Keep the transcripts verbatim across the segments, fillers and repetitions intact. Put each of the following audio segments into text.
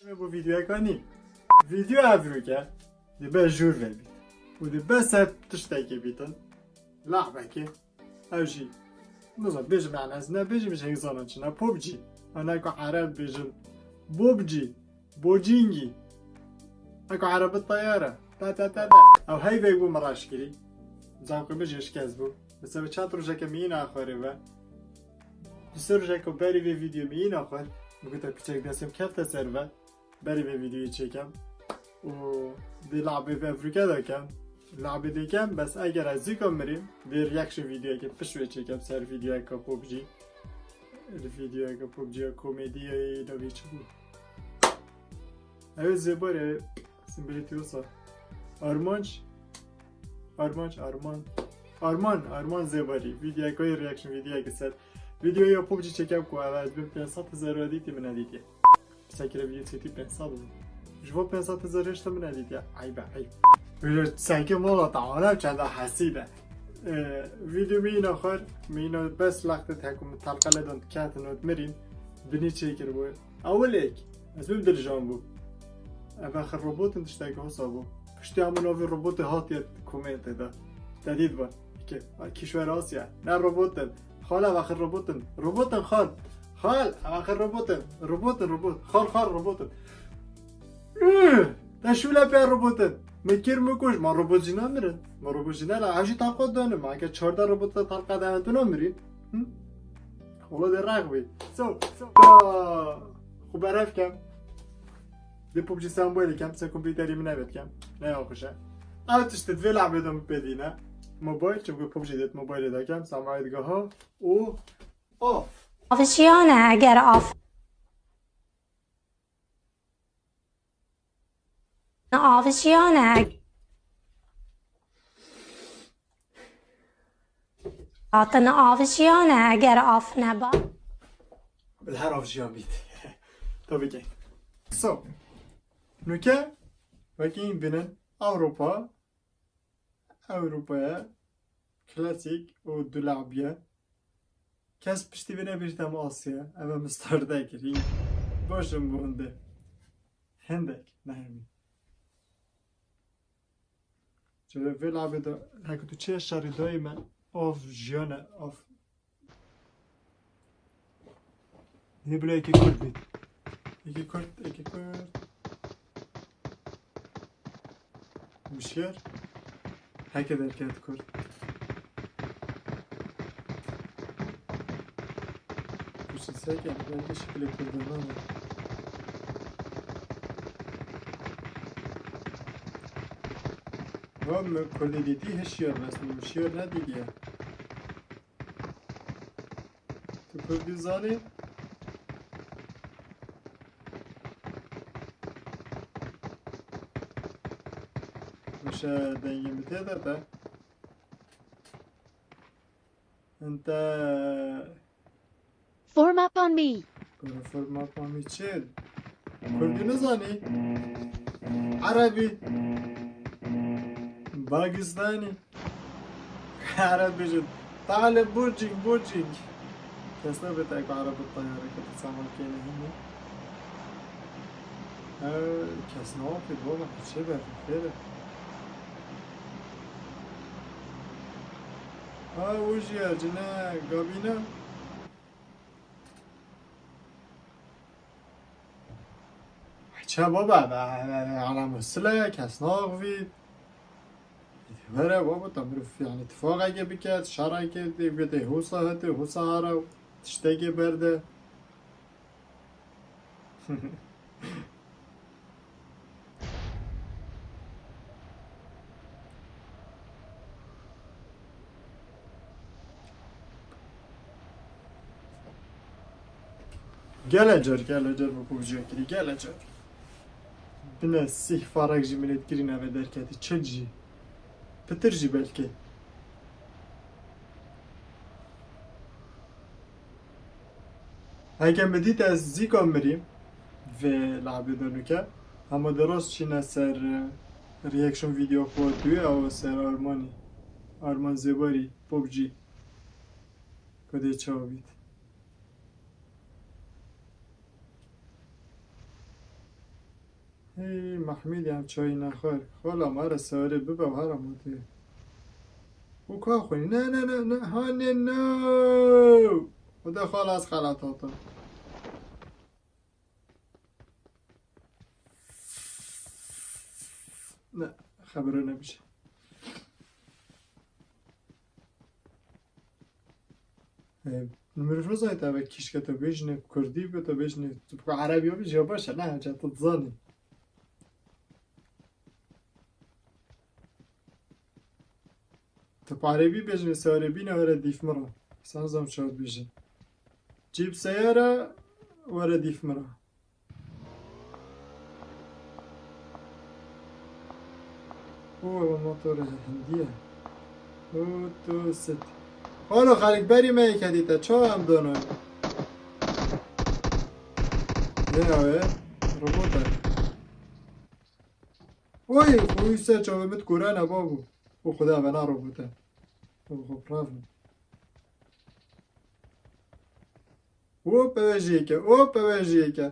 Wê bo vîdeoyeka nî. Vîdeoya evroke dibe jûr ve bît. Û dibe ser tiştekê bîtin. Lehbekê. Ew jî, nizam, bêjim, yani ez nebêjim, ji hêk zanin çi ne. PUBG. Ana ku Ereb bêjin. BUBG. Bocingî. Eko Erebi tayare. Ta, ta, ta, ta. Ew heyvek bû min reş kirî. Zam ku min jê şikest bû. Bi sebê çend rojeke min îna xwarê ve. Bi sê rojeke berî vê vîdeo min îna xwar. Min gote piçek destê min kefte ser ve. Berî vê vîdeoyê çêkem. Û dê labê vê evroke de kem. Labê dê kem, bes eger ez zîka mirîm, vê reaction vîdeoyeke pişt wê çêkem ser vîdeoyeka PUBG. Li vîdeoyeke PUBG ya komediyê navê çi bû? Ew ê zêbarê, simbilê tîrosa. Armanc. Armanc, Arman. Arman, Arman Zêbarî. Vîdeoyeke reaction vîdeoyeke ser. Vîdeoya PUBG çêkem ku ev ez bin pênc sed hezar dîtî min nedîtiye. Sekire vîdeo çêtî pênc sed bû. Ji bo pênc sed hezar hêşta min nedîtiye. Eyb e, eyb. Wî sekê mala te alem çenda hesî de. Ee, vîdeo min îna xwar, min îna bes lextê te ku min telqe ledan diketin û dimirîn, binî çêkiribû. Ewilêk, ez bim dirijan bû. Ev axir robotin tiştekî hosa bû. Piştî min ovî robotê hatiye komentê de. Te dît bû. Ki, Kîşwera Asya. Ne robotin. Xal, ev axir robotin. Robotin xal. Xal, ev axir robotin. Robotin, robot. Xal, xal, robotin. Üh! Te şûle pê robotin. Me kir me kuj. Ma robot jî namirin. Ma robot jî nela. Ev jî taqat dane. Ma eke çardeh robot te talqa dane tu namirî. Hı? Ola de rağ bî. So, so. Xu beref kem. Di PUBG sen boyli kem. Se kompîterî min evet kem. Ne ya xuşe. Ev tişt divê labê de min pê dîne. Mobile, çimku PUBG dit mobile de kem. Samayê digaha. Û off. Avşiyane eger af. Avşiyane. Hatin avşiyane eger af neba. Bil her avşiyan bît. Tabii ki. So. Nuke. Bakayım binin. Avrupa. Ewropaya klasîk û dulabiye. Kes piştî vê nebêjit em Asya, ev em Star Trek kirî. Baş in bi hûn de. Hindek, ne hemî. Çi vê labê de, heke tu çê şerî dayî me, av jiyane, av Dê bila yekê Kurd bê. Yekê Kurd, yekê Kurd. Wişyar. Heke derket Kurd. Kurşun seke, ben de şekilde Kurdan ama. Oğlum, Kurdî dîtî hişyar resmi, wişyar ne dîtiye? Tu Kurdî zanî? Mişe dengê min tê de te. Ente. Forma pan mî. Forma pan mî çi? Kurdî nizanî? Erebî. Bagistanî. Ereb bêjin. Tale burcing, burcing. Kes nabê te ku Ereb bi tayareke tu saman kêne hînî. Ew kes navakê baba, çê ber, fêre. Ha, û jî ya cine gabîne. Çe baba, be, be, be, ala mesele, kes naxivî. Were baba, te mirov, yani, tifaqeke biket, şereke, tê, tê, hosa hete, hosa hara, tişteke berde. Gele car, gele car bi PUBG kirî, gele car. Bine sîh farek jî milêt kirî neve derketî, çil jî. Pitir jî belkî. Heke min dît ez zîka mirîm vê labê de nuke. Hema de rast çîne ser, e, reaction video xwe tu ew ser Armanî. Arman Zêbarî, PUBG. Ku dê çawa bît. Hey, Mahmûd, em çayî nexwar. Xala me re sarê bibe û here motê. Û ka xwînî? Ne, ne, ne, ne, hanê no! Xuda xala ez xelat hatim. Ne, xebero nebije. E, mirov nizanî te eve kîşke te bêjinê, kurdî be te bêjinê, tu bi erebî bêjî ya baş e, ne, ca tu dizanî. Tu bi erebî bêjinê, serê bîne were dîf min re. Sen zam çawa dibêjin. Cîb seyara were dîf min re. Û ew motorê hindî ye. Û tu sit. Halo xelk berî me yek hedî te. Çawa em dono? Yê ew ê. Robot e. Oy, xwe wî ser çavê min dikurene babû. Û xuda ve na robot e. Û xwe pravin. Hop, eve jiyeke, hop, eve jiyeke.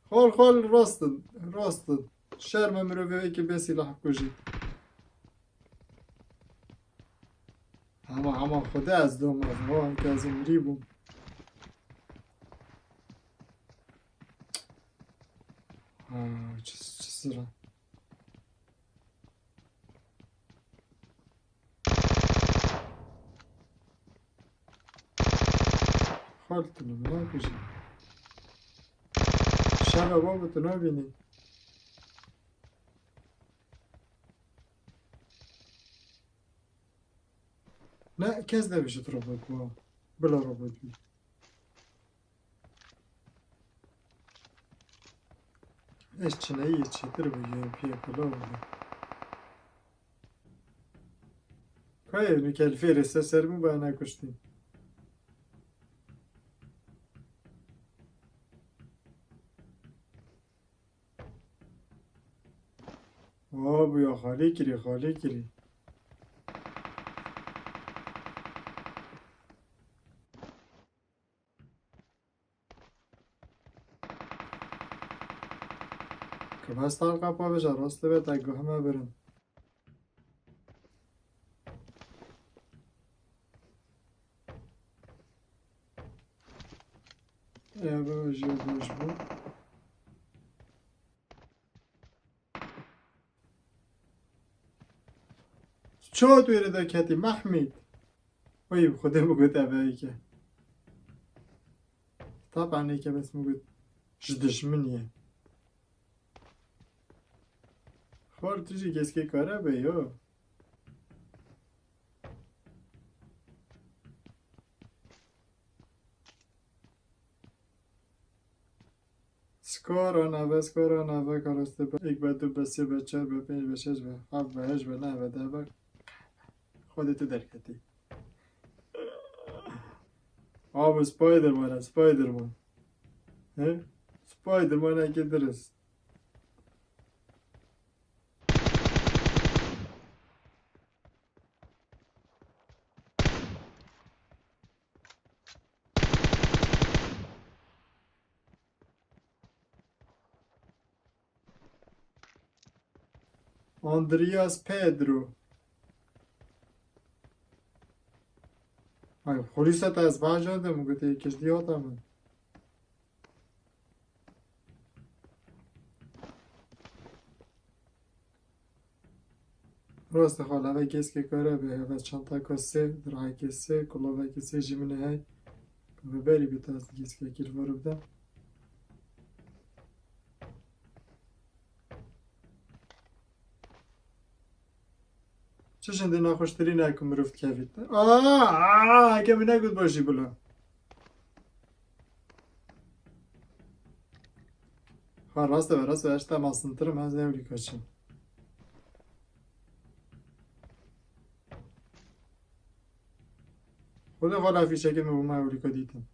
Xol, xol, rostin, rostin. Şerme mirovê wekî bê sîlah kujî. Ama, ama, Xuda ez domaz, ha, ke ez mirî bûm. Ha, çi, çi sira. Xal tu li min nakujî. Şeva babo tu nabînî. Ne, kes nebêje tu robot bû. Bila robot bî. Ez çineyî çêtir bû, yê piyê kulaw bû. Kayê nû kelfêrê ser ser bû, ba nekuştî. Wa bû ya xalî kirî, xalî kirî. Kibastar qapa bêje, rastê ve te guh me birin. Eve jê baş bû. Çawa tu êrê de ketî, Mehmîd? Oy, Xwedê bigot eve yeke. Taban yeke bes min got, ji dijminî ye. Xwar tu jî geskê kare be yo. Skora nave, skora nave, karostê be. Ek be, du be, sê be, çar be, pênc be, şeş be, heft be, heşt be, neh be, deh be. Xwedê tu derketî. Abi Spiderman e, Spiderman. He? Spiderman eke dirist. Andreas Pedro. Ay, polîsa te ez bajardim, gotê, kiştî hata min. Rast e xala, eve gêskê kare be, eve çantaka sê, dirhekê sê, kulovekê sê jî min ê hey. Bi berî bi te ez gêskekî li vir bide. Çi jindê naxweştirî ne ku mirov dikevît. Aa, aa, heke min negot bo jî bila. Ha, rast e, rast e, ez te masintirim, ez ne ewlî kaçim. Xwedê xwe lafî çekê min bo me ewlîka dîtin.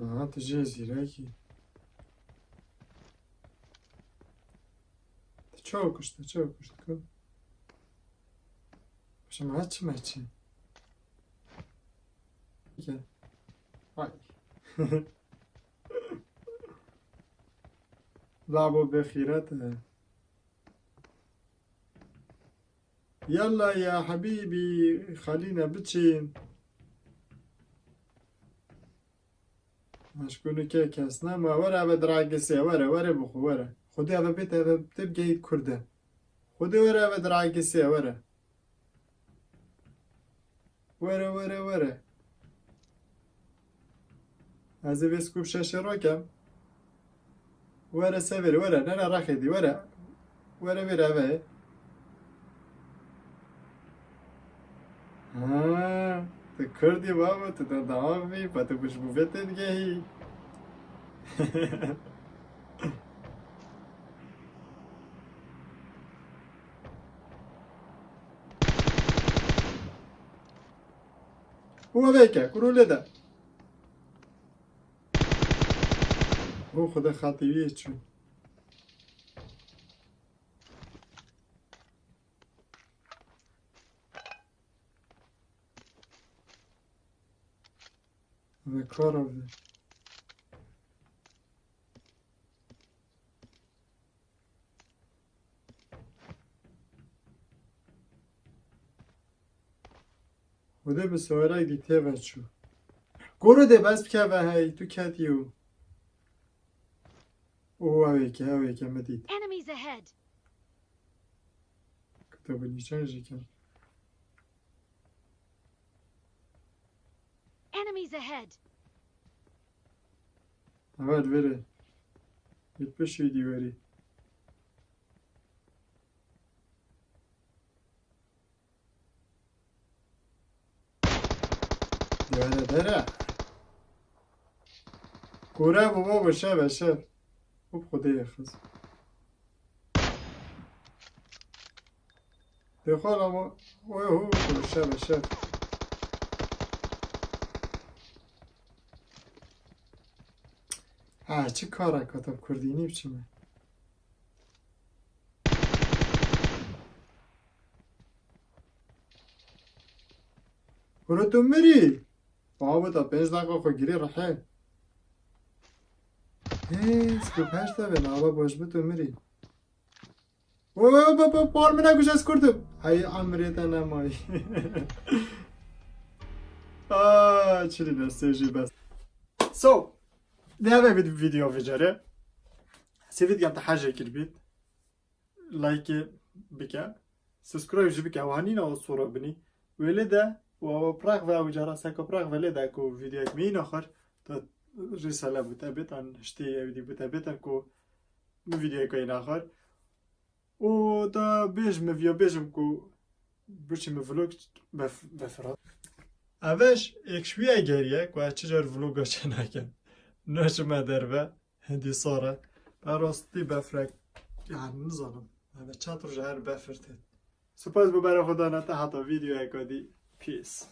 Aha, tu jê zîrekî. Tu çawa kuşt, tu çawa kuşt, ku? Çima çima çi? Gel. Vay. Labo bexîret e. Yalla ya hebîbî, xelîne biçin. Aşkûnike kes nema, were eve diragisiye, were, were bixwe, were. Xwedê eve bête, eve tê bigehît kurde. Xwedê were eve diragisiye, were. Were, were, were. Ez ê vê scope şeşê rokem. Were severî, were, nere rexê dî, were. Were vêre eve. Ha, tu Kurd î babo, tu de dawam bî, pa tu bi ji bo vê tê digehî. Û eve ke, kurû lê de. Û xwe de xatî wî çû. Ve kara ve. Xwedê bi siwarek dî tê ve çû. Goro dê bes bike ve hey, tu ketî û. Û ew ê ke, ew ê ke min dît. Enemies ahead! Kitabı nîşan jî kem. Enemies ahead! Evet, veri. Yetmiş yedi veri. Dere, dere. Kure bu, bu, bu, şeve, şev. Hop, Xwedê xiz. Dê xwe la bu, oy, hu, bu, şeve, şev. Ha, çi kara kata kurdî, ne biçim e? Kuro tu mirî? Baba da pênc deqa xwe girî rehe. Hey, sibê pênc de be, nava baş bi tu mirî. Wo, wo, wo, wo, par min nekuje, ez kurdim. Hey, emrê te nemayî. Aa, çili destê jî bes. So, dê eve vîd-, video vicare. Sê vîdyan te hejê kir bît. Like bike. Subscribe jî bike. Ew hanîna o sora binî. Wê lê de, û ew praq ve, ew cara seko praq ve lê de ku videoyek me yî naxir, te risale bû te bêt, an hiştê ew dî bû te bêt, an ku min videoyek wê naxir. Û da bêj min, viya bêjim ku biçî min vlog bef-, befira. Ev eş êk ji wî egeriye ku ez çi car vloga çênakim. Naçime derve, hindî sar e. Be rastî befrek, yani nizanim. Ev çend roj her befir tê. Spas bo bera xwe dana te heta videoyeka dî. Peace.